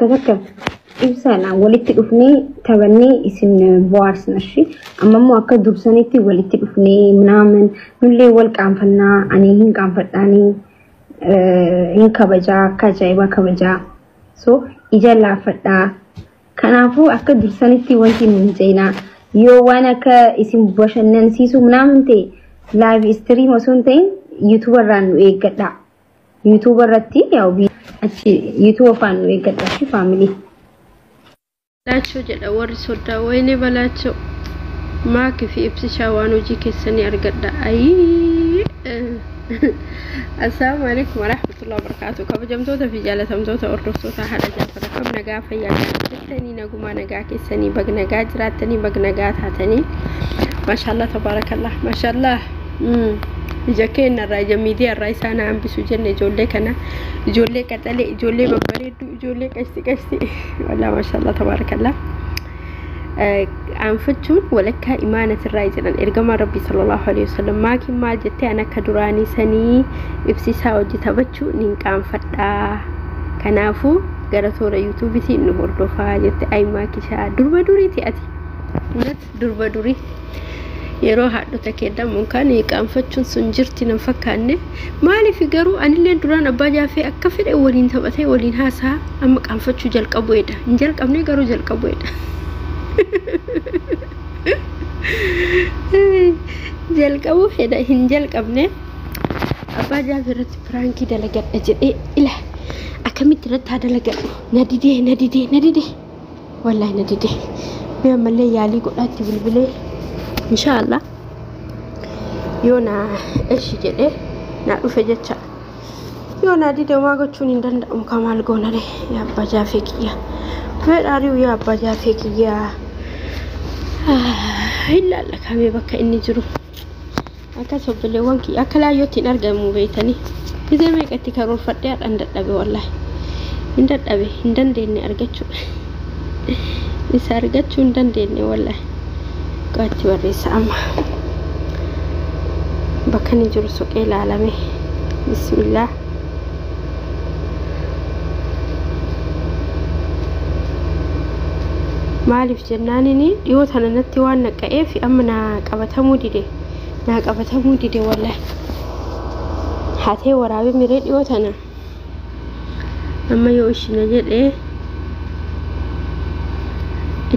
Takka takka ibsaadhaan walitti dhufnee taphannee isin bohaarsina shi. Amma immoo akka dursanitti walitti dhufnee minaamin nullee wal qaanfannaa, ani hin qaanfadhaanii, hin kabajaa, akka ajaa'ibaa kabajaa. So ija laaffadhaa. Kanaafuu akka dursanitti wanti nu hin jeenaa. Yoo waan akka isin bashannansiisu minaamin ta'e live stream osoo hin ta'in YouTube irraan nu eeggadhaa. YouTube irratti yaa'u achi YouTube afaan nu eeggadhaa shi family. Balaachoo jedha warri soddaa. Wayne balaachoo, maakii fi ibsishaa waan hojii keessanii argadha. Ayii, assalaamu alaikum warahmatullahi wabarakatuh. Kabajamtoota fi jaalatamtoota hordoftoota haadha Jaafar, akkam nagaa, fayyaa jirtanii? Nagumaa, nagaa keessanii? Bag nagaa jiraattanii, bag nagaa taatanii. Maashaallah, tabaarakallah, maashaallah. Ija keenyarraa, ija miidiyaarraa isaan hambisu jenne. Ijoollee kana, ijoollee qaxalee, ijoollee babbareedduu, ijoollee qashti qashti, wallaa maashaallah, tabaarakallah. Aanfachuun walakkaa imaanatirraa jedhan ergamaan rabbii sallallahu alaihi wasallam. Maakiin maal jettee? An akka duraanii sanii ibsisaa hojii taphachuu nin qaanfadhaa, kanaafuu gara toora yuutuubitiin nu hordofaa jette. Ay maakishaa, durba duriiti ati, durba durii. Yeroo haadhota keeddamuun kan qaanfachuun sun jirti nan fakkaanne. Maaliif garuu anillee duraan abbaa jaafee akka fedhe waliin taphatee waliin haasaa, amma qaanfachuu jalqabuedha. Hin jalqabne garuu jalqabuedha. Jalqabuu fedha, hin jalqabne. Abbaa jaafee irratti piraankii dalagadha jedhee, ila akkamitti irratti haa dalagadhu? Na didee, na didee, na didee, wallaahi na didee. Mee ammallee yaalii godhaatti bilbilee, inshaallah yoo na eshi jedhee na dhufe jecha. Yoo na dide maa gochuun hin danda'amu. Ka maal goonare? Yaa abbaa jaafee kiyya, where are you? Yaa abbaa jaafee kiyya, hin laallakamee bakka inni jiru. Akkas obboleewwan kiyya, akka laayyootti hin argamu beeytanii. Gizee meeqatti karoorfadhee hadhaan dadhabe, wallaahi hin dadhabe, hin dandeenye argachuu isa, argachuu hin dandeenye wallaahi. Qaatti barreessa amma bakka inni jiru soqee ilaalame. Bismillah. Maaliif jennaanini dhiyoo tana natti waan naqqa'eef amma naa qabatamuu dide, naa qabatamuu dide wallaahi. Hatee waraabee miree dhiyoo tana. Amma yoo ishina jedhee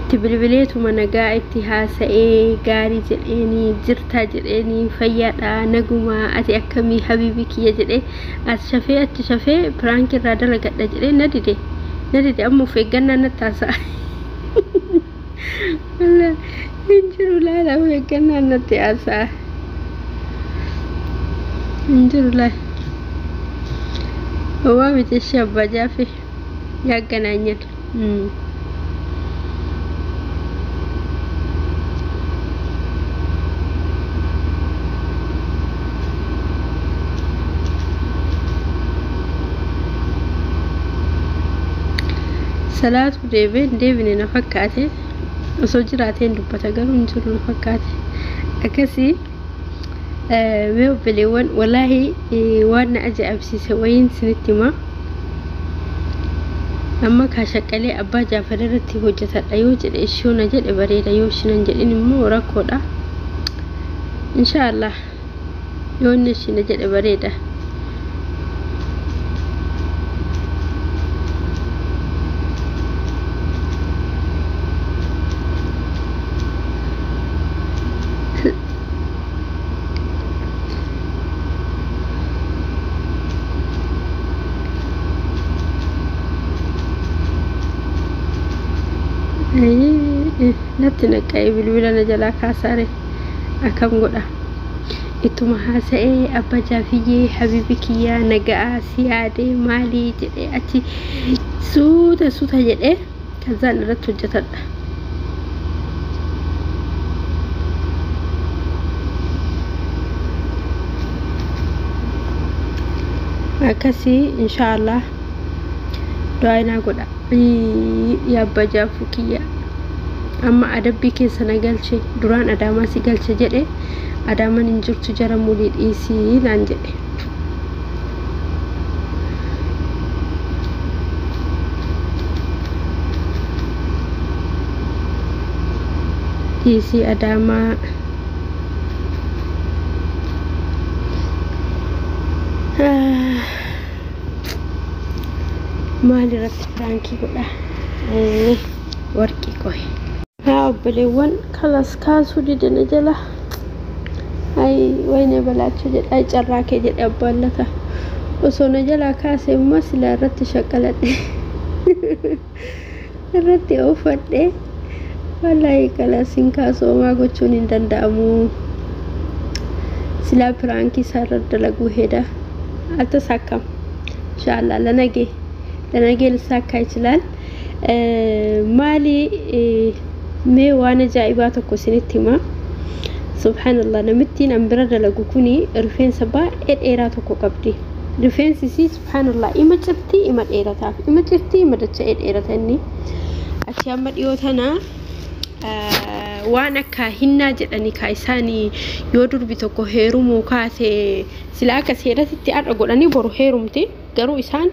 itti bilbileetuma nagaa itti haasa'ee, gaarii jedheenii, jirtaa jedheenii, fayyaadha, nagumaa, ati akkamii habiibii kiyya jedhee, as shafee achi shafee piraankii irraa dalagadha jedhee, na dide, na dide. Amma of eeggannaa natti haasa'a. Hin jiru laala, of eeggannaa natti haasa'a. Hin jiru laala. Homaa miti, ishee abbaa jaafe yagganaanyan. Salaatu deebee hin deebine na fakkaate. Osoo jiraateen dubbata, garuu hin jiru na fakkaate. Akkasii mee obboleewwan, wallaahi waan na ajaa'ibsiise wayiin isinitti hima. Amma kaashaqqalee abbaa jaafar irratti hojjetadha yoo jedhe, ishoo na jedhe bareeda, yoo ishinan jedhin immoo rakkoodha. Inshaallah yoo inni ishina jedhe bareeda. Natti naqqa'ee bilbila na jalaa kaasaare, akkam godha? Ittuma haasa'ee, abbaa jaafiyyee habiibi kiyyaa naga'aa si yaadee maalii jedhee, achi suuta suuta jedhee kazaan irratti hojjetadha. Akkasii inshaallah du'aa naa godha. Yaa abbaa jaafuu kiyya, amma adabbii keessa na galche. Duraan adaamaa si galche jedhe, adaamaan hin jirtu, jara mulii dhiisii naan jedhe. Isii Adaamaa. Maal irratti piraankii godha? Warqii qoy. Haa obboleewwan, kalas kaasuu didana jala. Ay wayne balaachuu jedhe, ay carraa kee jedhe abbaan lata. Osoo na jalaa kaase immoo silaa irratti shaqqaladhe. Irratti oofadhe. Wallaahi kalas hin kaasu, homaa gochuun hin danda'amu. Silaa piraankii isaa irra dalaguu heda. አልተሳካም። ኢንሻአላህ ለነገ ለነገ ሊሳካ ይችላል። Maali mee waan ajaa'ibaa tokko isinitti hima. Subhaanallah, namittiin an bira dalagu kuni rifeensa baay'ee dheeraa tokko qabdi. Rifeensi isii subhaanallah ima cirtii ima dheerataaf, ima cirtii ima dacha'ee dheerata inni. Achi amma dhiyoo tana waan akka hinnaa jedhani ka isaanii yoo durbi tokko heerumuu kaate sila akka seeratitti har'a godhanii boru heerumti, garuu isaan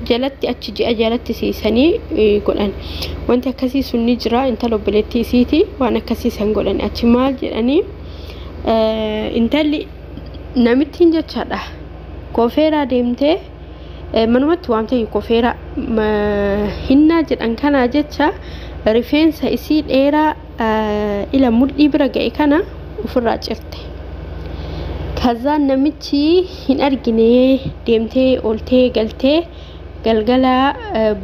jalatti achi ji'a jalatti siisanii godhan. Wanti akkasii sun ni jira. Intala obboleettii isiiti waan akkasii san godhan. Achi maal jedhanii, intalli namittiin jechaadha kofeeraa deemtee manumatti waamtee kofeeraa hinnaa jedhan kanaa jecha rifeensa isii dheeraa ila mudhii bira ga'e kana ofirraa cirte. Kazaan namichi hin argine, deemtee ooltee galtee galgala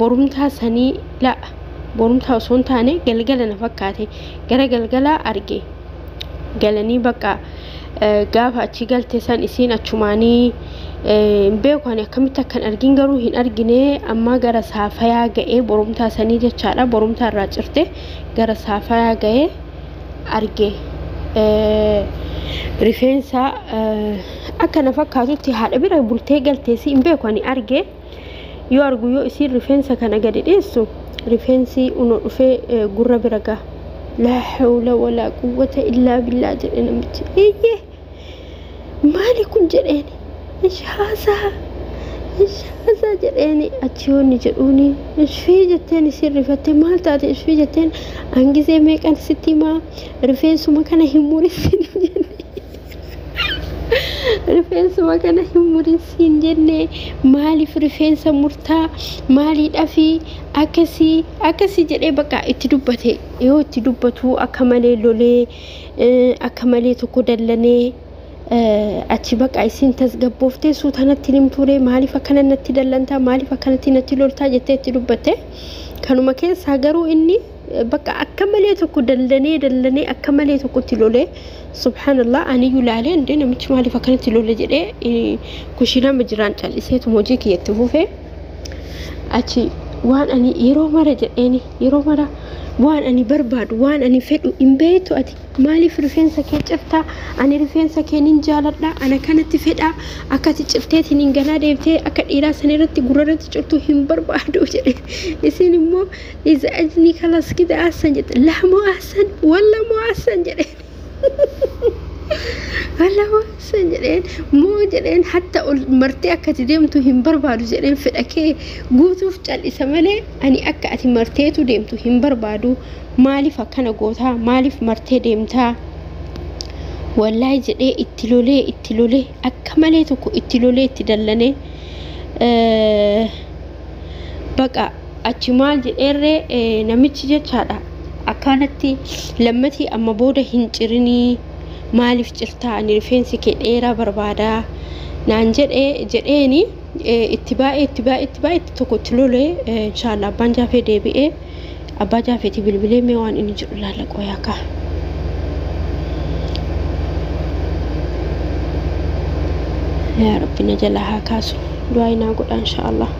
borumtaa sanii, la borumtaa osoo hin taane galgala na fakkaate, gara galgala arge. Galanii bakka gaafa achi galte san isiin achumaanii hin beeku ani akkamitti akkan argin, garuu hin argine. Amma gara saafayaa ga'ee borumtaa sanii jechaadha, borumtaa irraa cirte, gara saafayaa ga'ee arge. Rifeensa akka na fakkaatutti haadha bira bultee galteesi hin beeku ani arge. Yoo argu, yoo isiin rifeensa kana gadi dhiyeessu, rifeensi unoo dhufee gurra bira ga'a. Laa hawla walaa quwwata illaa billaa jedhe namichi. Iyyee, maali kun jedheeni, ishaasaa ishaasaa jedheeni. Achi yoonni jedhuuni ishfii jetteen, isiin rifattee maal taate ishfii jetteen, hangisee meeqan sitti himaa, rifeensuma kana hin murissin jenne, rifeensuma kana hin murinsiin jenne, maaliif rifeensa murtaa, maaliidhafi akkasii akkasii jedhee bakka itti dubbate. Yoo itti dubbatu akka malee lolee, akka malee tokko dallanee, achi bakka isiin tasgabbooftee suutanatti himtuure, maaliif akkana natti dallantaa, maaliif akkanatti natti loltaa jettee itti dubbatte. Kanuma keessaa garuu inni bakka akka malee tokko dallanee dallanee akka malee tokkotti lolee. Subhaanallah, aniyyuu laalee indee namichi maaliif akkanatti lole jedhee kushiinama jiraan calliseetuma hojii kiyyatti fufee. Achi waan ani yeroo mara jedheeni, yeroo mara waan ani barbaadu, waan ani fedhu hin beektu ati, maaliif rifeensa kee cirtaa? Ani rifeensa kee nin jaaladha, ana kanatti fedha, akka ati cirteetiin hin ganaa deebitee akka dhiiraa sana irratti gurra irratti cirtuu hin barbaadu jedhe. Isin immoo iza ajni kalas kida asan jette, laamoo asan walla moo asan jedheen, walla moo asan jedheen, moo jedheen, hatta ol martee akka ati deemtu hin barbaadu jedheen, fedha kee guutuuf cal'isa malee ani akka ati marteetu deemtu hin barbaadu, maaliif akkana gootaa, maaliif martee deemtaa wallaahi jedhee itti lolee, itti lolee, akka malee tokko itti lolee, itti dallanee. Baqa achi maal jedheerree, namichi jechaadha akkanatti lammatii amma booda hin cirinii, maaliif cirtaa, ani rifeensi kee dheeraa barbaadaa naan jedhee jedheeni. Itti baay'ee itti baay'ee itti baay'ee itti tokko itti lolee. Inshaallah abbaan jaafee deebi'ee abbaa jaafeeti bilbilee mee waan inni jedhu laalla qoyaa kaa. Yaa Rabbi na jalaa haa kaasu, du'aa naa godha inshaallah.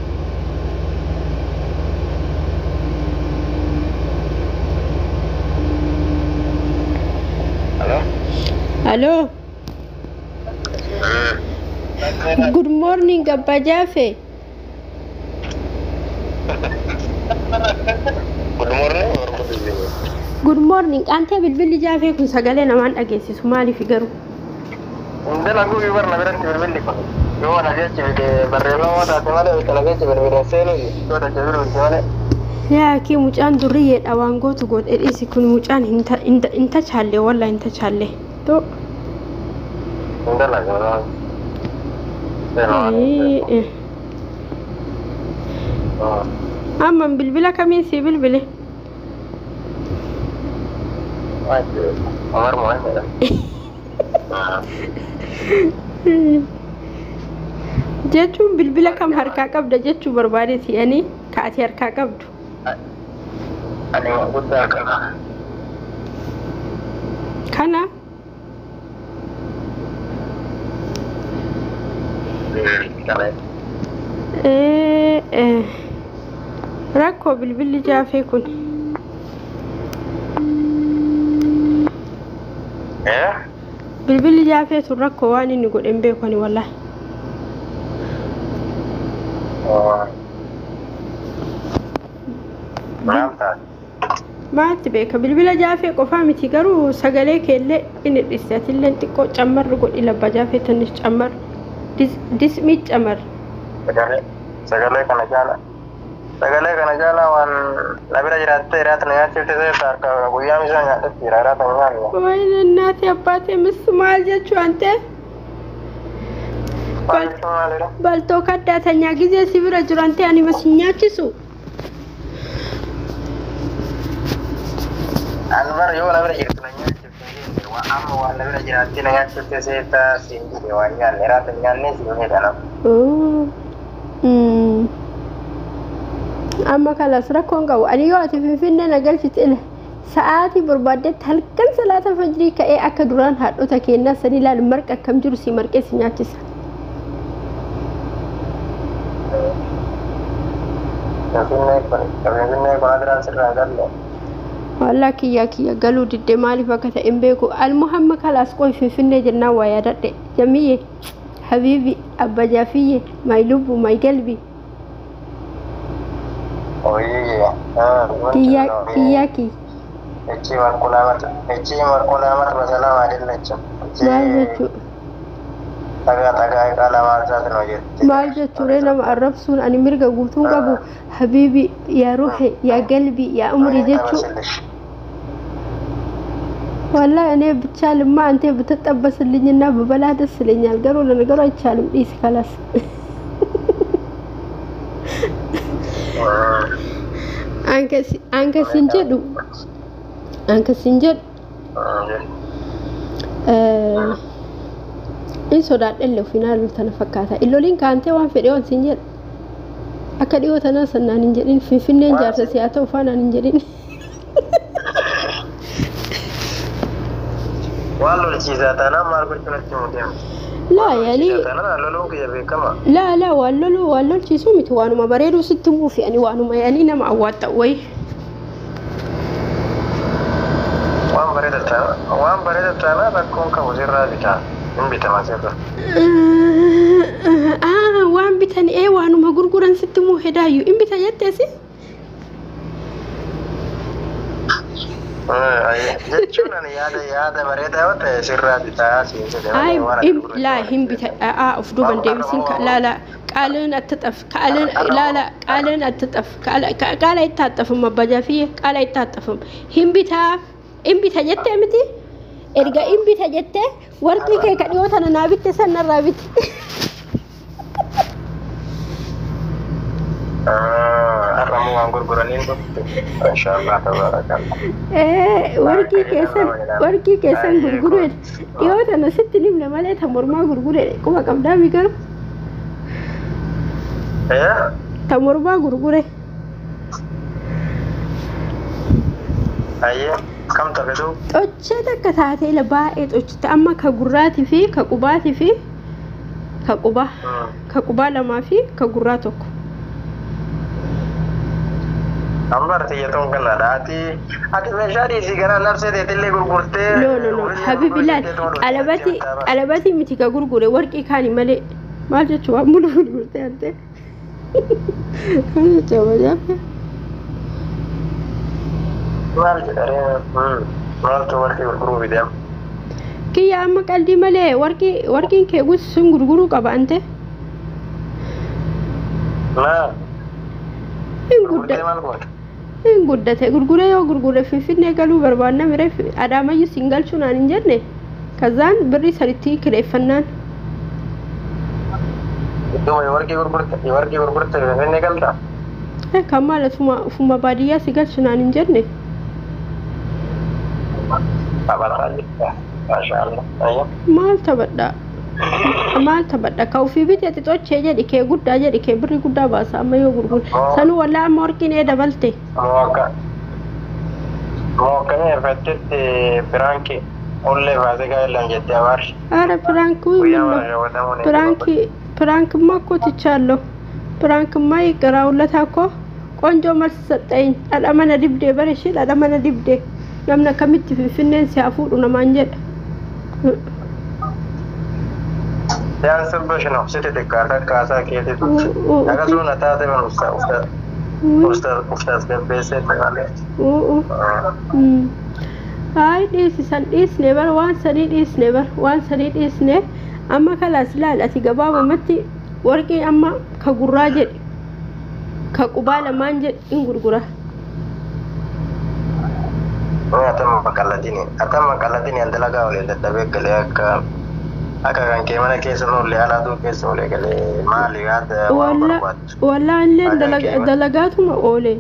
Hello? Hello. Good morning, Abbaa Jaafe. Good morning or good evening? Good morning. Qaantee bilbilli jaafee kun sagalee namaan dhageessisu maaliif garuu? Dalagu barna biratti bilbilli kun. Yoo na jechi fide barreeffama taate malee, itti na jechi bilbila seenu yoo tache bilbilte malee. Yaa kee mucaan durriyyeedha waan gootu godhe dhiisi kun mucaan hin tachaalle walla hin tachaalle. To. Hin dalagu. Amma bilbila kamiin sii bilbile? Omar Mohamed. Jechuun bilbila kam harkaa qabda jechuu barbaadeeti ani ka ati harkaa qabdu. Ani guddaa qaba. Kana rakkoo bilbilli jaafee kun. Bilbilli jaafee tun rakkoo waan inni godhe hin beeku ani wallaahi. Maaltu beeka bilbila jaafee qofaa miti garuu sagalee keellee inni dhiste atillee xiqqoo cammarri godhi labba jaafee tannis cammar dismii cammar. Sagalee kana jaala. Sagalee kana jaala waan na bira jiraattee hiraata na nyaachifte seeta harka guyyaa misaa nyaadhetti jira hiraata hin nyaanne. Wayne እናቴ አባቴ ምስ maal jechuu ante baltoo kaddaatanya gizee si bira jiru ante ani mas hin nyaachisu. Anwar yoo na bira jirtu na nyaachifte waan amma waan na bira jiraattee na nyaachifte seeta siin jedhe waan nyaanne hiraata hin nyaanne siin jedha nama. Amma kalas rakkoon qabu ani yoo ati finfinnee na galchite ile sa'aatii barbaaddetti halkan salaata fajrii ka'ee akka duraan haadhota keenyaa san ilaalu marqa akkam jiru si marqee si nyaachisa. Finfinnee kun adiraan sirraa galle. Wallaa kiyya kiyya galuu didde maaliif akka ta'e hin beeku. Almuhamma kalaas qoy finfinnee jennaan waa yaadadhe. Jamiyye, Habiibi, Abba Jaafiyye, my lubbu, my galbi. Oyyee. Kiyya kiyya kiyya. እቺ መልኩላመት በሰላም አይደለችም። Maal jechuu? ጠጋ ጠጋ ዕቃ ለማንሳት ነው jetti. Maal jechuuree nama arrabsuun ani mirga guutuun qabu habiibi yaa ruhe yaa galbi yaa umrii jechuu. ወላሂ እኔ ብቻልማ አንተ ብትጠበስልኝና ብበላ ደስ ይለኛል። ገሩ ለነገሩ አይቻልም። ዲስ ከላስ anka sin jedhu anka sin jedhu in sodaadhelle ofiin tana fakkaata. Illoliin kaantee waan fedhe waan sin jedhu akka dhiyoo tanaa sannaan hin jedhin finfinneen jaarsa si'aa ta'u faanaan hin jedhin. Waan lolchiisaa taanaan maal gochuun natti mudeemu? Laa yaani Taanaan loluun kiyya beekama. laa laa waan loluu waan lolchiisuu miti waanuma bareeduu sitti himuufi ani waanuma yaani nama awwaaxxa'u wayi. Waan bareeda taanaan waan bareeda taanaan rakkoon qabu sirraa bitaa. Hin bitama sirraa. Waan bitan ee waanuma gurguran sitti himuu hedaayyuu in bita jetteesi? Jechuun ani yaada yaada bareedaa yoo ta'e sirraa bitaa siin jedhe Ay, malee waan ati gurgurtu laa hin bita aa of duuban deebisiin laa laa ቃልን አትጠፍ ቃልን ላ ላ ቃልን አትጠፍ ቃል አይታጠፍም አባጃፊዬ ቃል አይታጠፍም hin bita hin bita jettee miti erga hin bita jettee warqii kee ka dhiyoo tana naa bitte san narraa biti. Har'ammoo waan gurguraniin dhufte. Inshaallah tabaarakallah. Warqii keessan gurguree dhiyoo tana sitti nimne malee ta mormaa gurguree quba qabdaa mi garuu ta mormaa gurgure. Ayyee kam taphatu? Xochee takka taatee ila baay'ee xochite amma ka gurraatii fi ka qubaatii fi ka qubaa ka qubaa lamaa fi ka gurraa tokko. Amma xiyyeetuun kanadha. Ati ati meeshaa dhiisii gara nafsee teetillee gurgurtee. No no no habibi laal qalabati qalabati miti ka gurgure warqii kaani malee maal jechuu waan mulu gurgurtee ante. Maal jechuu wajaafe? Maal jedharee maaltu warqii gurguruu fide amma? Kiyya amma qaldii malee warqii warqiin kee guutu sun gurguruu qaba ante. Maal? Hin Gurgurtee gudda maal goota? Hin guddate gurguree yoo gurgure Finfinnee galuu barbaanna mire Adaamayyuu siin galchuu naan hin jenne kazaan birrii sanitti kireeffannaan. Duuba warqii gurgurte warqii gurgurte Finfinnee galta. Kan maal ufuma baadiyyaa si galchu naan hin jenne. Taphataa jirta. Maashaallah. Ayyo. Maal taphadha? Maal taphadha? Ka ofii bitee xixochee jedhi kee guddaa jedhi kee birrii guddaa baasa amma yoo gurgure. Sanuu wallaa amma warqiin ee dabalte. Moo akka moo akkamii irrattitti piraankii ullee faasikaa illaan jettee abaarshi. Ara piraankii Guyyaa ምነው mana raawwatamuun ፕራንክ ፕራንክማ እኮ ትቻለሁ። ፕራንክማ ይቅር ውለታ እኮ ቆንጆ መልስ ሰጠኝ። dhadha mana dibdee bara ishee dhadha mana dibdee namni akkamitti Finfinneen si haa fuudhu namaan jedha. Yaan sirba ነው sitti xiqqaata akkaataa keetitu. Akkasuma na taate man ufta ufta ufta ufta asgabbeessee malee. Ay dhiisi san dhiisne bara waan sanii dhiisne bara waan sanii dhiisne amma kalaas laal ati gabaabumatti warqii amma ka gurraa jedhi ka qubaa lamaan jedhi in gurgura. Atama maqallatini atama maqallatini an dalagaa waliin dadhabee galee akka akka kan kee mana keessa oollee alaaduu keessa oolee galee maali yaada waan barbaaddu. Wallaa illee dalagaatuma oole.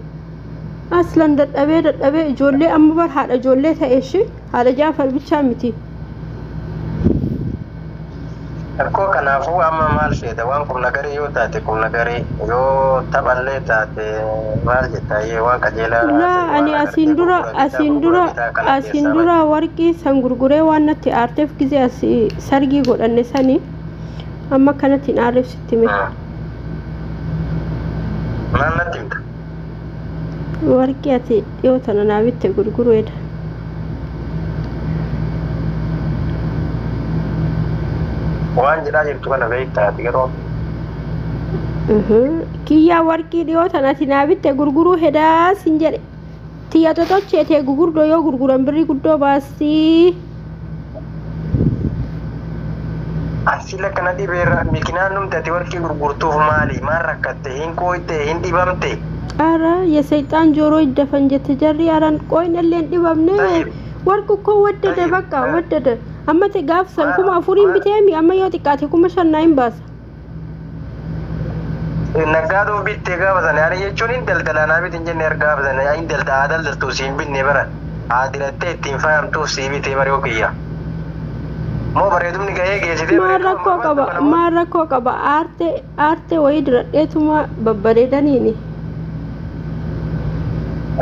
Aslan dadhabee dadhabee ijoollee amma bar haadha ijoollee ta'e ishee haadha Jaafar bichaa miti. Rakkoo kanaafuu amma maal feeta waan qubna garii yoo taate qubna garii yoo taphallee taate maal jetta waan qajeelaa Laa ani asiin dura asiin dura asiin dura warqii san gurguree waan natti aarteef gizee asii sargii godhanne sani amma kanatti hin aarreef sitti hime. Maal natti himta? Warqii ati dhiyoo tana naa bitte gurgureedha. Waan jedhaa jirtu kana beektaa ati garuu. Kiyyaa warqii dhiyoo tana ati naa bitte gurguruu hedaa sin jedhe. Tiyya totocheetee gugurdoo yoo gurguran birrii guddoo baasii. Asii akkana dhibeerra mikinaan numti ati warqii gurgurtuuf maali? Maal rakkatte? Hin qooyte? Hin dhibamte? Ara የሰይጣን ጆሮ ይደፈን jette jarri aran qoyna illee hin dhibamne warqi እኮ ወደደ በቃ ወደደ amma te gaafsan 4000 biteemi amma yoo xiqqaate 5000 naa hin baasa. Naggaaduu bittee gaafa sana ani jechuun hin daldalaa naa biti hin jenne gaafa sana hin daldalaa daldaltuu siin binne bara haa dirattee ittiin faayamtuuf sii bitee bare kiyya. Moo bareedumni gahee geessitee Maal rakkoo qaba maal rakkoo qaba aarte aarte wayii diradheetuma babbareedaniini.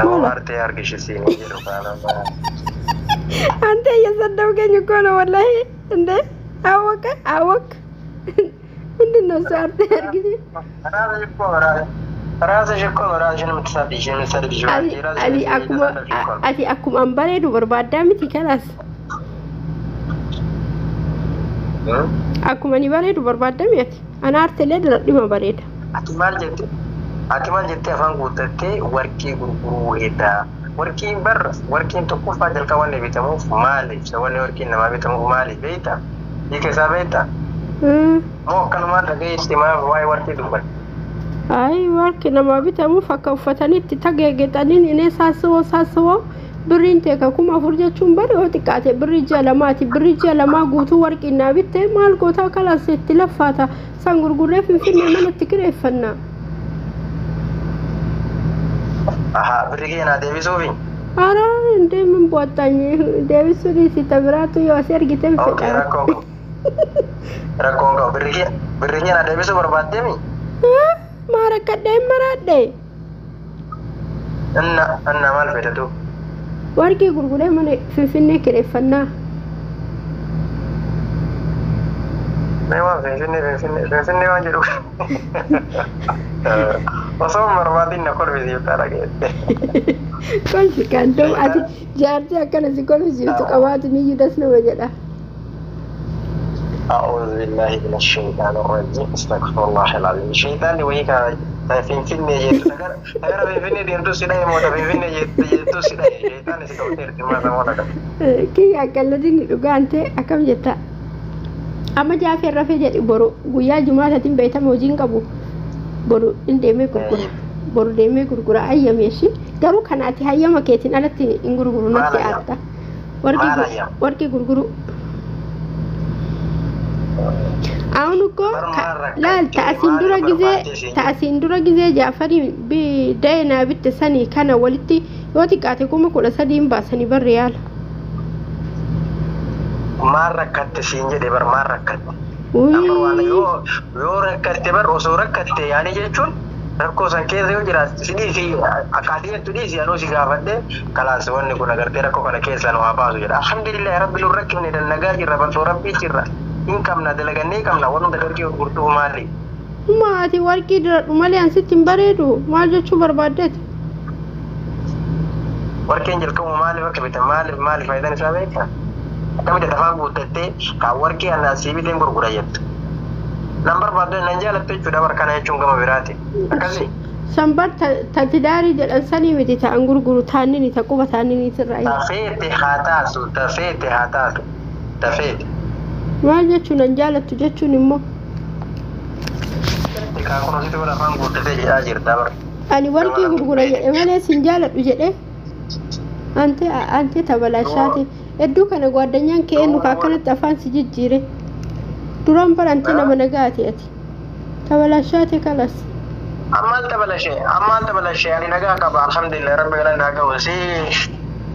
Moo aartee argisiisiin jedhu kana. አንተ እየሰደብከኝ እኮ ነው ወላሂ። እንዴ አወቀ አወቅ ምንድን ነው እሱ አርቴ አርግሽ ራስሽ እኮ ነው ራስሽን የምትሳድሽ የምትሰድብሽ። Ati akkuma an bareedu barbaaddaa miti kalaas akkuma ani bareedu barbaaddaa mi ati ana aartelee diradhima bareeda. Ati maal jette? Ati maal jettee afaan guuttattee warqii gurguruu hedaa? Warqiin barra warqiin tokkoffaa jalqaba wanni bitamuuf maaliif? Wanni warqiin namaa bitamuuf maaliif beektaa? Hiika isaa beektaa? Moo akkanumaan dhaga'ee itti maaf waa'ee warqii dubbate? Ay warqi namaa bitamuuf akka uffatanitti tageegexaniin inee saasawoo saasawoo birriin teeka 4000 jechuun bari yoo xiqqaate birrii ji'a lamaati birrii ji'a lamaa guutuu warqiin naa bitte maal gootaa kalaas itti laffaata san gurgurree Finfinnee manatti kireeffanna. Ahaa birri kee naa deebisuufi? Ara እንዴ ምን በወጣኝ deebisuu dhiisi ta biraatu yoo asii argite hin Okay fedha. Rakkoon qabu. Rakkoon qabu birri kee naa deebisuu barbaaddeemi? Maa rakkadhee hin maraadhe. Inna inna maal fedhatu? Warqii gurguree mana Finfinnee kireeffannaa. Mee waan Finfinnee Finfinnee Finfinnee waan jedhu osoo hin barbaadin na kolfisiiftaa dhageette. Kolfi kan ta'u ati jaartii akkana si kolfisiiftu qabaatu niyyuu das nama jedha. أعوذ بالله من الشيطان الرجيم استغفر الله العظيم الشيطان وهي كان finfinnee jettu tagara finfinnee deemtu si dhaye moota finfinnee jettu si dhaye shaytaan si qabteerti maata moota qaba. Kiyya akkalladini dhugaan ta'e akkam jetta. Amma jaafee rafee jedhi boru guyyaa jumaatatiin beekama hojiin qabu boru in deemee gurgura boru deemee gurgura ayyameeshi Garuu kana ati hayyama keetiin alatti hin gurguru natti Maal aarta. Maal hayyama? Warqii gurguru. አሁን እኮ ላል ta'asiin dura gizee ta'asiin dura gizee jaafarii da'inaa bitte sanii kana walitti yoo xiqqaate 13,000 baasanii barri yaala. Maal rakkatte siin jedhe bar maal rakkatte? Amma waan yoo rakkatte bar osoo rakkatte yaani jechuun rakkoo san keessa yoo jiraatte si dhiisi akkaatii jettu dhiisi anuu si gaafadhe kalaas wanni kun agartee rakkoo kana keessaa nu haa baasu jedha. Alhamdulillah rabbi nu rakkifne dannagaa jirra bal'oo rabbii jirra. Hin qabna dalagannee qabna waan hunda warqii gurgurtuuf maali? Maati warqii diradhu malee an sitti hin bareedu maal jechuu barbaaddeeti? Warqeen jalqabu maaliif akka bitan maaliif maaliif faayidaan isaa beektaa? Akkamitti afaan guuttattee kan warqii ana sii biteen gurgura jettu. Nan barbaadde nan jaalattu jechuudha barkana jechuun gama biraati. Akkasii. Sanbar tatidaarii jedhan sanii miti ta'an gurguru taannini ta quba taannini sirraa. Tafeete haa taatu tafeete haa taatu tafeete. Maal jechuun nan jaalattu jechuun immoo Kaan kun asitti bara afaan guuttatee jedhaa jirta bara. ani warqii gurgura jedhe malee sin jaaladhu jedhe ante ante tabalashaate hedduu kana gwaddanyaan kee eenyu akkanatti afaan si jijjiire duraan bara ante nama nagaate ati tabalashaate kalas. Ammaan tabalashee ammaan tabalashee ani nagaa qaba alhamdulillah rabbi galanni haa ga'u si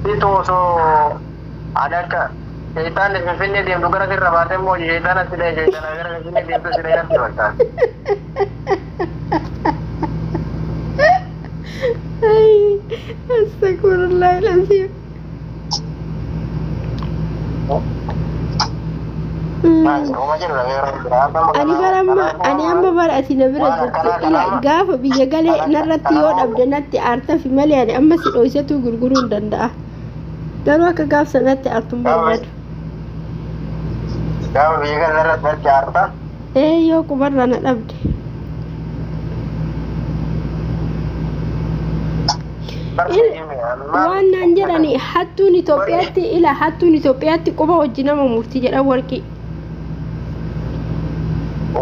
situ osoo ani akka sheeyitaanni finfinnee deemtu gara sirra baatee immoo sheeyitaana si dha'e sheeyitaana gara finfinnee deemtu si dha'e natti fakkaata. Astagfirullah alazim. Ani bara amma ani amma bara ati na bira jirtu ila gaafa biyya galee narratti yoo dhabde natti aartafi malee ani amma si dhoysetu gurguruu hin danda'a. Garuu akka gaaf sanatti aartuun barbaadu. Gaafa biyya galee narratti natti aarta? Ee yoo qubarra na dhabde. Waan naan jedhani hattuun Itoophiyaatti ila hattuun Itoophiyaatti quba hojii nama murtii jedhan warqii.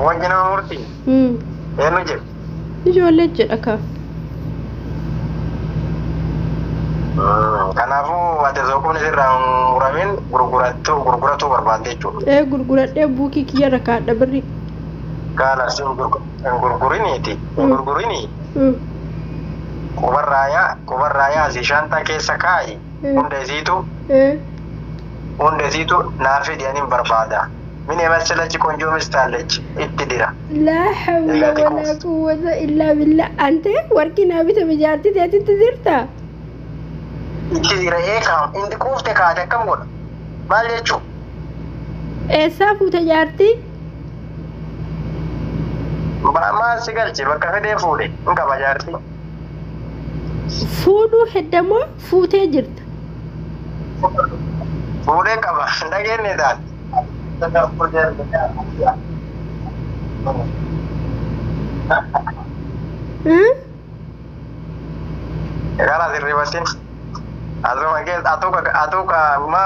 Wajji nama murtii? Eenyu jedhu? Ijoollee jedha kaa. Kanaafuu ati osoo qubni sirraa hin muramin gurguratuu barbaadde jechuudha. Ee gurguradhee buukii kiyyarra kaadha birri. Kaalas hin gurguriniiti. Hin gurgurinii. Qubarraa yaa shaantaa keessa kaayi. Hunda isiitu naa fidi ani hin barbaada. Min የመሰለች ቆንጆ ሚስት አለች itti dira. لا حول ولا قوة إلا بالله أنت warqii naa bitame jaartii teetitti jirta. Itti dira ee kaam inni quufte kaate akkam godha maal jechuu? Eessaa fuute jaartii? Maal si galche bakka fedhee fuudhe hin qaba jaartii. Fuudhuu heddamoo fuutee jirta? Fuudhee qaba dhageenye taate. Gara sirribatin asuma keessa atuka ma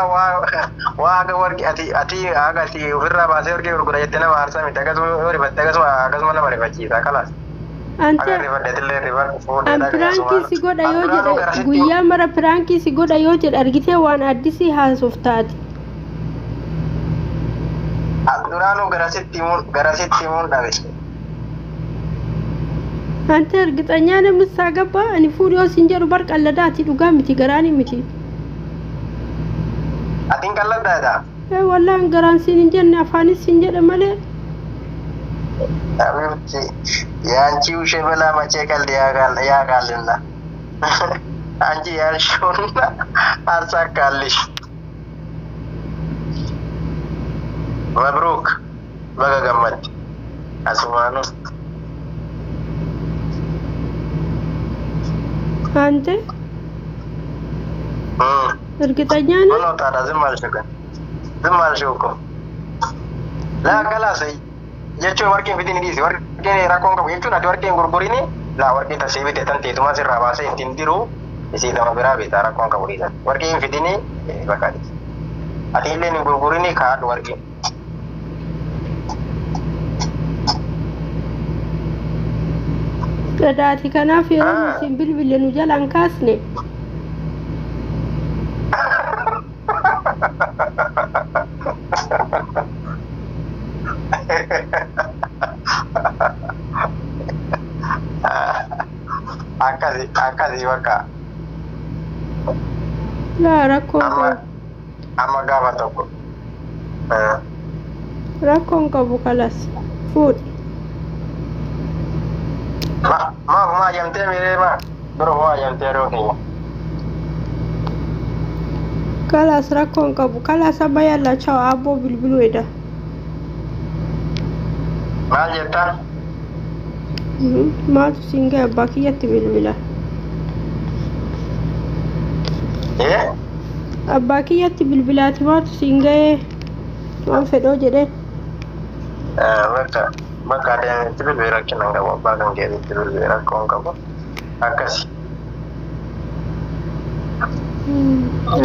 waa haga warqi ati ati haga ati ofirraa baasee warqii gurgura jettee nama aarsaa miti akkasuma yoo rifatte akkasuma nama rifachiisa kalaas. Ante an piraankii si godha yoo jedhe guyyaa mara piraankii si godha yoo jedhe argitee waan addisii haasuuf taate. Duraanuu garasitti himuun dhabe. Ante እርግጠኛ ነህ የምታገባ? እኔ fuudhii yoo siin jedhu bar qalladaati dhugaa miti garaanii miti. Atiin qalladdaadha? Ee wallaan garaan siin hin jenne afaanis siin jedhe malee. Abibti ያንቺ ውሸበላ መቼ ቀልድ ያውቃልና አንቺ ያልሽውና አሳካልሽ። መብሩክ baga gammadde asumaanus. አንተ እርግጠኛ ነህ? ምነው ታዲያ ዝም አልሽው? ግን ዝም አልሽው እኮ laa kalaas jechuun warqeen fidin dhiisi warqeen rakkoon qabu jechuun ati warqeen gurgurini laa warqee tasii bite tan teetuma sirraa baasee ittiin diru isii nama biraa beektaa rakkoon qabu dhiisan warqeen fidini bakka dhiisi ati illee hin gurgurini kaadhu warqeen. Dhadhaati kanaaf yeroo Ah. isin bilbile nu jalaan kaasne. Akkasi akkasi bakka. Laa rakkoon Amma qabu. amma gaafa tokko. Rakkoon qabu kalas. Fuudhi. Ma maaf maa jamtee miiree maa dura maa jamtee yeroo keenya. Kalas rakkoon qabu. Kalas amma yallaa chawa abboo bilbiluu eda. Maal jettaa? Maaltu siin ga'e abbaa kiyyatti bilbila. Ee? Abbaa kiyyatti bilbilaati maaltu siin ga'e waan fedhoo jedheen. Bakka bakka adeemetti bilbila rakkina hin qabu abbaa kan keetitti bilbila rakkoo hin qabu. Akkasi.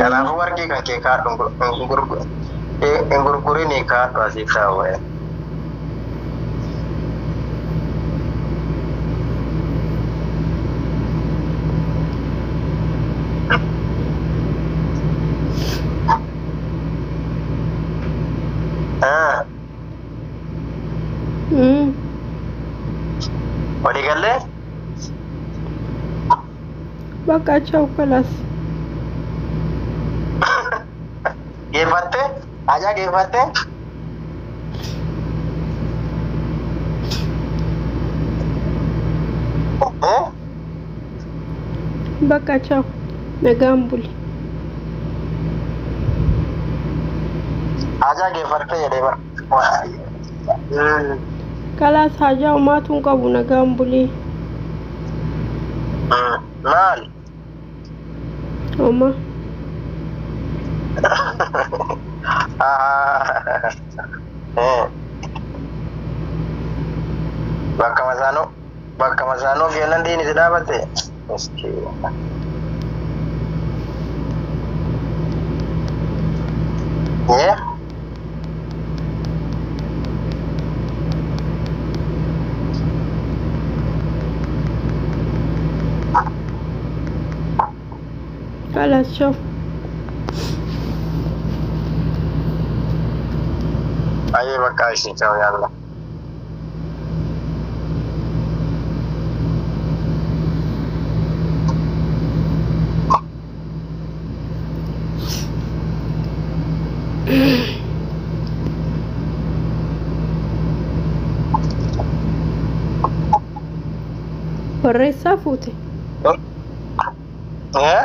Kanaafuu warqii kan kee kaadhu hin gurgurinii kaadhu asii kaawwee. Walii gallee? Bakka chaw kalas. Geeffattee? Ajaa geeffattee? Bakka chaw. Nagaan buli. Ajaa geeffattee jedhee bara. Kalas hajaa homaatu hin qabu nagaan buli. Maal? Homa. Bakka masaanoo bakka masaanoo geellan diini si dhaabatte. Miskiina. Ee? Kalas chaw. Ayyee bakka isin ta'u yaalla. Barreessaa fuute. Ee?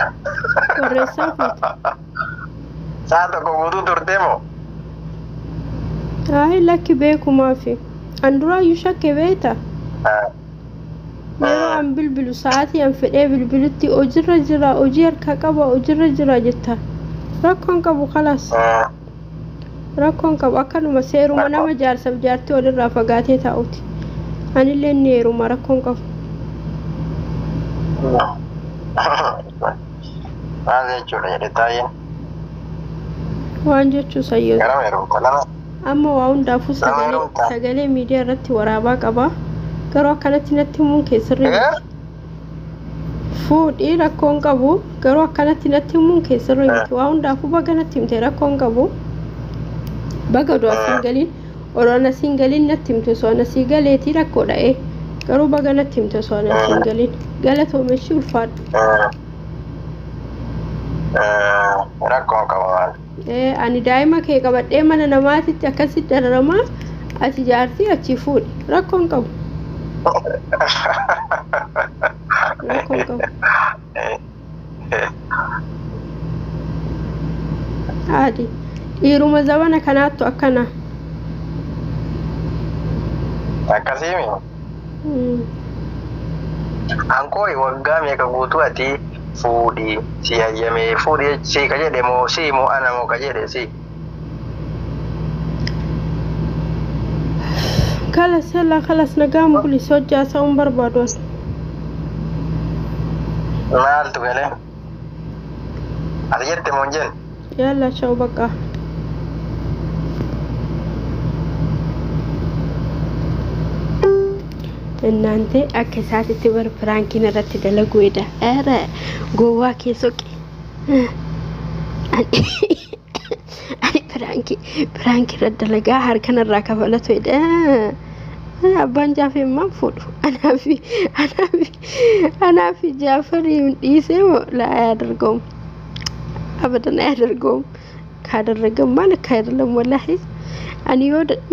Barreessaa fuute. Sa'a tokko guutuu turtee moo? Ayi lakki beekumaafi. An duraayyuu shakke beekta. Yeroo an bilbilu sa'aatii an fedhee bilbilutti hojiirra jira hojii harkaa qaba hojiirra jira jetta. Rakkoon qabu kalas. Rakkoon qabu akkanuma seeruma nama jaarsaaf jaartii walirraa fagaatee taa'uti. Anillee ni heeruma rakkoon qabu. Maal jechuudha jedhe taa'een. Waan jechuu sayyoo. Gara heerumta lama. Amma waa hundaafuu sagalee sagalee miidiyaa irratti waraabaa qaba. Garuu akkanatti natti himuun keessirri miti. Fuudhii rakkoon qabu garuu akkanatti natti himuun keessirri miti. Waa hundaafuu baga natti himte rakkoon qabu. Baga odoo asiin galiin odoo asiin galiin natti himte osoo asii galeetii rakkoo dha'ee. Garuu baga natti himte osoo asiin galiin galatoomeshii ulfaadhu. Rakkoon qabu maal? Ani daa'ima kee qabadhee mana namaatitti akkasitti dararamaa ati jaartii achii fuudhi rakkoon qabu. Rakkoon qabu. Haadhi dhiiruma zabana kanaattu akkana. Akkasiimi. Ankoo waggaa meeqa guutuu ati fuudhi si hayyamee fuudhi si ka jedhe moo si moo ana moo ka jedhe si. Kalas yalla kalas nagaan buli sojjaa sa'uun barbaadu as. Maaltu galee? Ati jette moo hin jenne? Yalla sha'u bakka. Innaante akka isaatitti bar piraankiin irratti dalaguu eda. Ere gowwaa kee soqe. Ani piraankii irra dalagaa harkan irraa kafalatu eda. Abbaan Jaafee maal fuudhu? Anaafi Jaafarii dhiisee moo laa አያደርገውም። አበደን አያደርገውም። ካደረገማ ልክ አይደለም። ወላሂ ani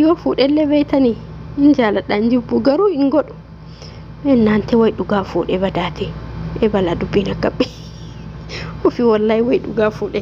yoo fuudhellee beeytanii hin jaaladha, hin jibbu, garuu hin godhu. እናንተ ወይ dhugaa fuudhee badaate ebalaa dubbiin akkabbe ofii, wallahi way dhugaa fuudhe.